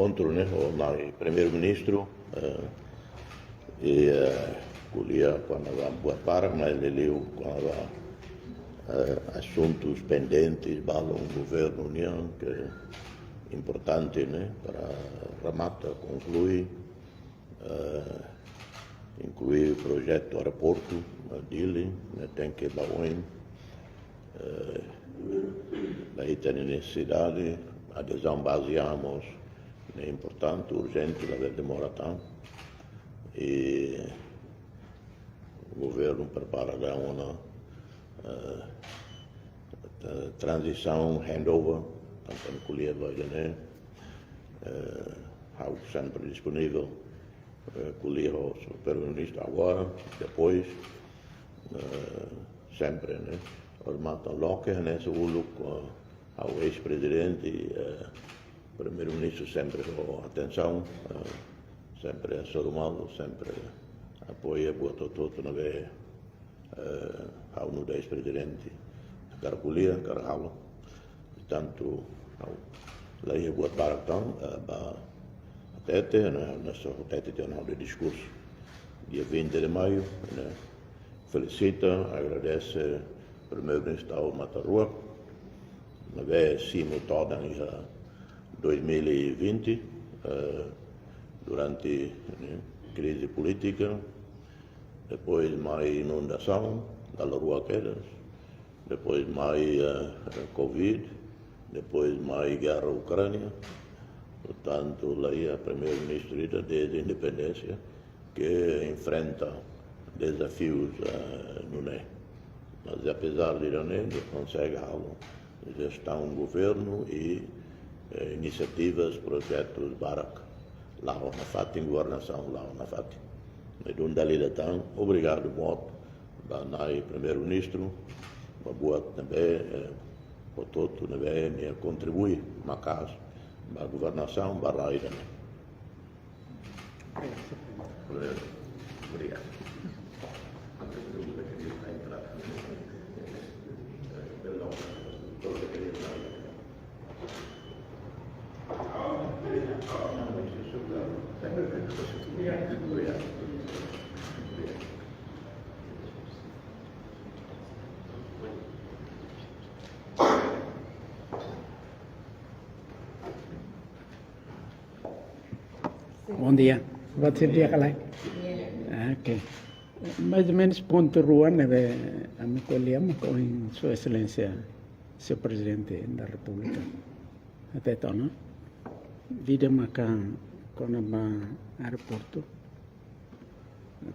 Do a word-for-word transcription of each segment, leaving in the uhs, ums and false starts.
enkontru ne'e ho nai Primeiru-Ministru, eh, i, eh, ko'alia kona-ba buat barak, mas liuliu kona-ba, eh, asuntus pendentes balun governu nian ke importante, ne'e, para remata, konklui, eh, inklui projetu aeroportu, eh, Dili, ne'e tenke ba oin, eh, la iha nesesidade, adezaun baze mós, ne'e importante, urjente, labele demora tan. I governu prepara ona, eh, eh, tranzisaun, handover, tantu ko'alia ba ida-ne'e, eh, ha'u sempre disponível, eh, ko'alia ho Primeiru-Ministru agora, depois, eh, sempre, ne'e? Remata loke, ne'e, se uluk, eh, ha'u eis-prezidente, eh, Primeiru-Ministru sempre ho atensaun, eh, sempre hasoru malu, sempre apoia buat hotu-hotu ne'ebé, eh, ha'u nu'udar eis-prezidente hakarak ko'alia, hakarak halo. Portantu, ha'u la iha buat barak tan, eh, ba hatete, ne'e, ne'e só hatete tiha ona ha'u-nia diskursu dia vinte de maio, ne'e, felisita, agradese Primeiru-Ministru Taur Matan Ruak, ne'ebé simu todan iha dois mil e vinte, eh, durante, ne'e, krize polítika, depois mai inundasaun, dala rua kedas, depois mai, eh, covid, depois mai gerra Ukránia. Portantu, la iha Primeiru-Ministru ida dezde independénsia ke enfrenta dezafius, eh, nune'e. Mas, apezar de nune'e, nia konsege halo jestaun governu i, eh, inisiativas, projetus barak la'o nafatin, governasaun la'o nafatin. Ne'e duni dala ida tan, obrigadu boot ba nai Primeiru-Ministru, ba buat ne'ebé, eh, hotu-hotu ne'ebé nia kontribui maka'as ba governasaun ba rai ida-ne'e. Obrigadu. Bom dia. Boa tarde, Calai. Ah, ok. Mais ou menus pontu rua ne'ebé ami ko'alia maka ohin Sua Exelénsia, Señór Prezidente da Repúblika hatete ona. Ida maka kona-ba aeroportu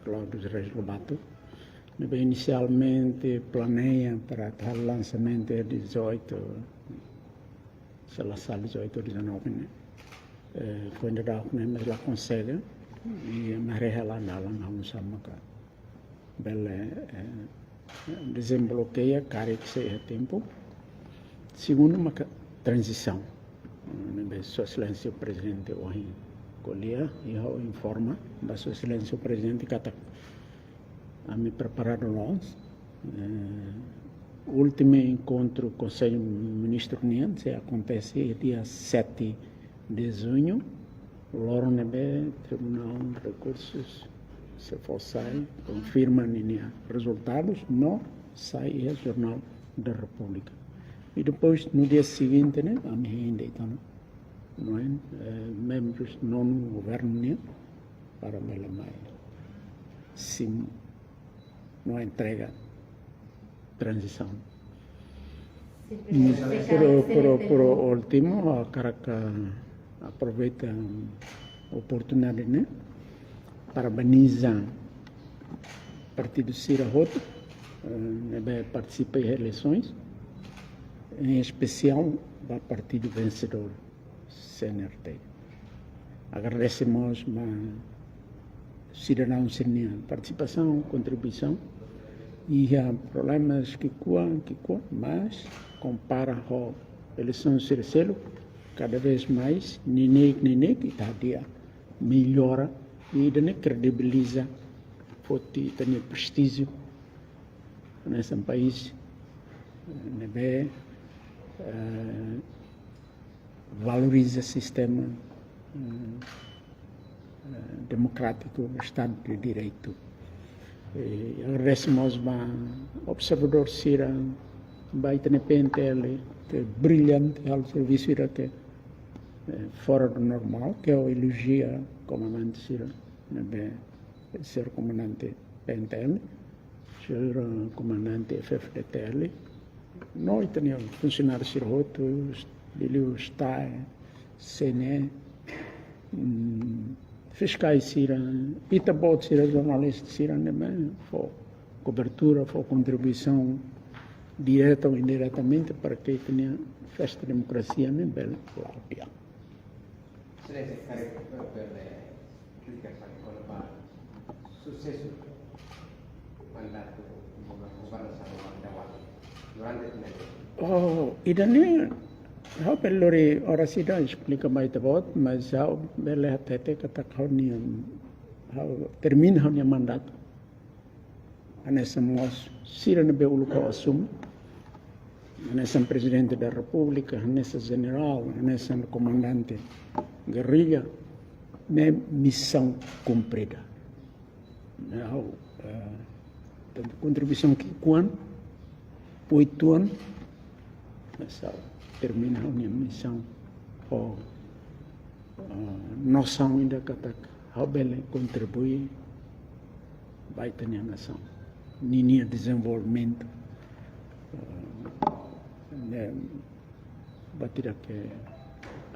Cláudio dos Reis Lobato, ne'ebé inisialmente planeia para halo lansamentu dia dezoito, se la sala dezoito, dezanove, ne'e. Eh, foin daudauk ne'e, mas la konsege, i ami haree hela dalan oinsá maka bele, eh, dezemblokeia karik sei iha tempu. Segundu maka tranzisaun. Ne'ebé Sua Exelénsia Prezidente ohin ko'alia, i ha'u informa ba Sua Exelénsia Prezidente katak ami preparadu loos. Eh, últimu enkontru Konsellu Ministru nian sei akontese dia sete de junho, loron ne'ebé Tribunál Rekursus sei fó sai, konfirma ninia rezultadus, no sai iha Jornál da Repúblika. I depois, no dia seguinte, ne'e, ami hein de'it ona, no, eh, membrus nonu governu nian, para bele mai simu no entrega tranzisaun. Sin, pero, pero, pero, pero, últimu, ha'u hakarak aproveita oportunidade ne'e, parabeniza partidu sira hotu, eh, ne'ebé partisipa iha eleisoens, em especial ba partidu vensedór, C N R T. Agradese mós ba sidadaun sira-nia partisipasaun, kontribuisaun. Iha problemas ki'ikoan, ki'ikoan, mas kompara ho eleisoens sira seluk, kada vez mais, neineik, neineik, ita hadi'a mellora, i ida-ne'e kredibiliza foti ita-nia prestíjiu hanesan país, eh, ne'ebé, eh, valoriza sistema eh, eh, demokrátiku, Estadu de Direitu. Eh, agradese mós ba observadór sira, ba ita-nia P N T L, ke brillante, halo servisu sira ke, eh, fora do normal, ke ha'u elojia komandante sira, ne'ebé, señór komandante P N T L, señór, eh, komandante F F D T L, no ita-nia funsionáriu sira hotu, liuliu STAE, C N E, mm, fiskais sira, ita-boot sira, jornalista sira, ne'ebé fó kobertura, fó kontribuisaun direta ou indiretamente para ke ita-nia festa demokrasia ne'e bele la'o di'ak. Exelénsia, karik bele esplika kona-ba susesu mandatu governasaun Ita-Boot durante tinan ida? Oh, ida-ne'e, ha'u bele lori oras ida esplika ba ita-boot, mas ha'u bele hatete katak ha'u-nia, ha'u termina ha'u-nia mandatu. Hanesan mós sira ne'ebé uluk ha'u asume, hanesan Prezidente da Repúblika, hanesan jenerál, hanesan komandante gerrilla, ne'e misaun kumprida. Ne'e ha'u, eh, tantu kontribuisaun ki'ikoan, oituan, mas ha'u termina ha'u-nia misaun ho, eh, nosaun ida katak ha'u bele kontribui ba ita-nia nasaun, ninia dezenvolvimentu, eh, ne'e buat ida ke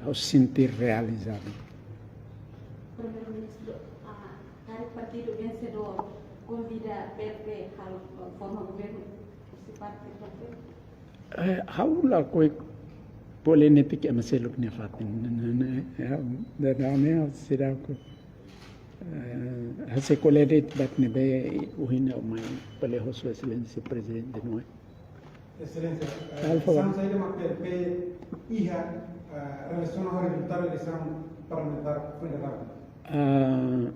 ha'u sente realizadu. Primeiru-Ministru, ah, karik partidu vensedór konvida P L P halo, eh, forma governu husi partidu P L P? Eh, ha'u lakohi ko'alia netik ema seluk nia fatin. Ne'e, ne'e, ne'e, ya, da, da, ne'e, seidauk, eh, ha'u sei ko'alia de'it buat ne'ebé ohin ha'u mai ko'alia ho Sua Exelénsia Prezidente Noe. Exelénsia, eh, Alfa. Lisaun saida mak P L P iha, eh, relasiona ho rezultadu eleisaun parlamentár foin dadauk? Ah,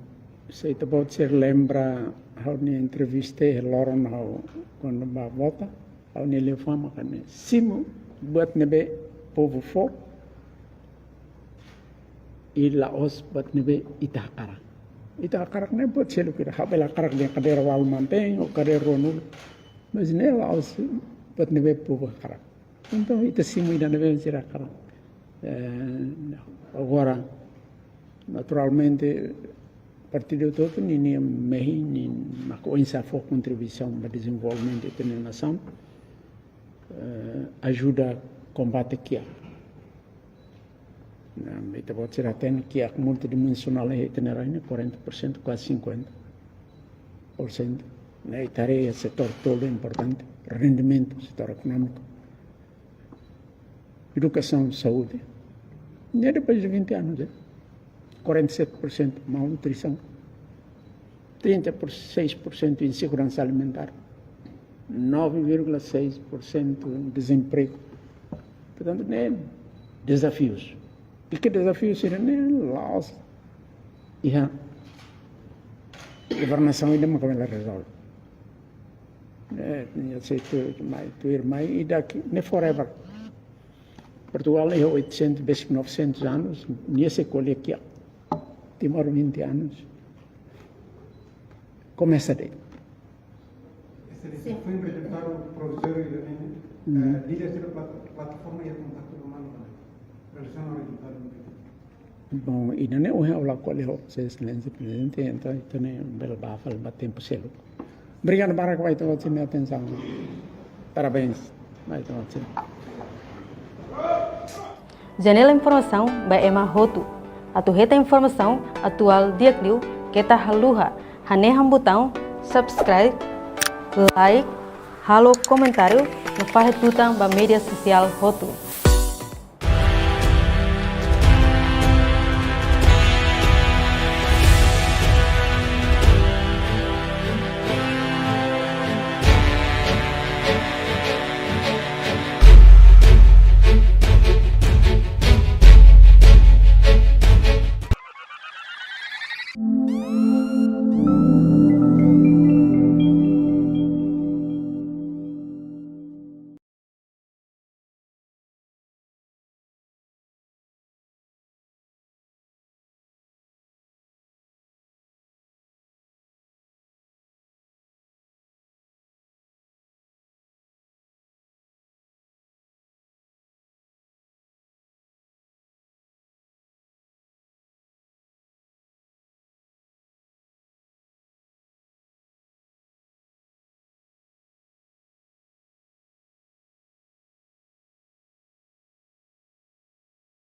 se ita-boot sira lembra, ha'u-nia entrevista iha loron ha'u kuandu bá vota, ha'u-nia liafuan mak ne'e: simu buat ne'ebé povu fó, i la'ós buat ne'ebé ita hakarak. Ita hakarak ne'e buat seluk ida. Ha'u bele hakarak dehan kadeira ualu mantein, ou kadeira ruanulu. Mas ne'e la'ós buat ne'ebé povu hakarak. Entaun, ita simu ida ne'ebé sira hakarak. Eh, agora, naturalmente, partidu hotu-hotu ninia mehi, nia mak oinsá fó kontribuisaun ba dezenvolvimentu ita-nia nasaun, eh, ajuda kombate kiak. Ne'e, ita-boot sira hatene kiak multidimensionál iha ita-nia rai ne'e quarenta por cento, kuaze cinquenta por cento. Ne'e, ita haree setór tolu importante, rendimentu, setór ekonómiku, edukasaun, saúde. Ne'e depois de vinte anos, eh, quarenta e sete por cento malnutrisaun, trinta e seis por cento inseguransa alimentár, nove vírgula seis por cento dezempregu. Portantu, ne'e dezafius. I ke dezafiu sira-ne'e la'ós iha governasaun ida mak bele rezolve. Eh, ne'e, se tuir mai, tuir mai, ida ke ne'e forever. Portugal iha oitocentos, besik novecentos anos, nia sei ko'alia kiak. Timor vinte anos. Komesa de'it. Exelénsia, sin, foin rezultadu provizóriu ida-ne'e, mm, eh, líder sira plat-, plataforma iha kontaktu ruma uitoan, relasiona ho rezultadu ne'e? Bom, ida-ne'e ohin ha'u la ko'alia ho Sua Exelénsia Prezidente, entaun ita-nia bele bá fali ba tempu seluk. Obrigadu barak ba ita-boot sira-nia atensaun. Parabéns ba ita-boot sira. Janela informasaun ba ema hotu. Atu hetan informasaun atuál di'ak liu, keta haluha hanehan butaun subscribe, like, halo komentáriu, no fahe tutan ba média sosiál hotu.